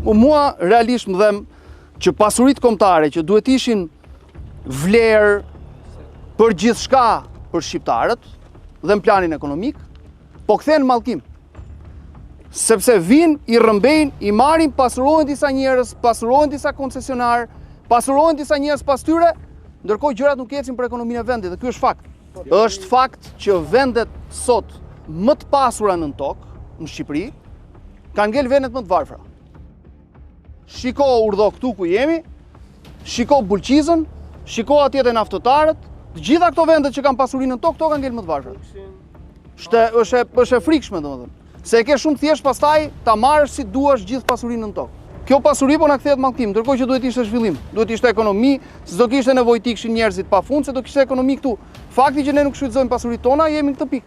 Po mua realisht më dhem që pasuritë kombëtare që duhet ishin vlerë për gjithçka për shqiptarët dhe në planin ekonomik, po kthehen në mallkim. Sepse vijnë, i rrëmbejnë, i marrin, pasurohen disa njerëz, pasurohen disa koncesionarë, pasurohen disa njerëz pas tyre, ndërkohë gjërat nuk ecin për ekonominë e vendit dhe ky është fakt. Është fakt që vendet sot më të pasura nën tokë në Shqipëri kanë ngel vendet më të varfra. Shiko urdhëro këtu ku jemi, shiko Bulqizën, shiko atje te naftëtarët, të gjitha këto vendet që kanë pasuri nën tokë, këto kanë ngel më të varfra. Është është është e frikshme domethënë. Se e ke shumë thjesht pastaj ta marrësh si duash gjithë pasurinë nën tokë. Kjo pasuri po na kthehet mallkim, ndërkohë që duhet ishte zhvillim, duhet ishte ekonomi, s'do kishte nevojë të ikshin njerëzit pafund, se do kishte ekonomi këtu. Fakti që ne nuk shfrytëzojmë pasuritë tona, jemi në këtë pikë.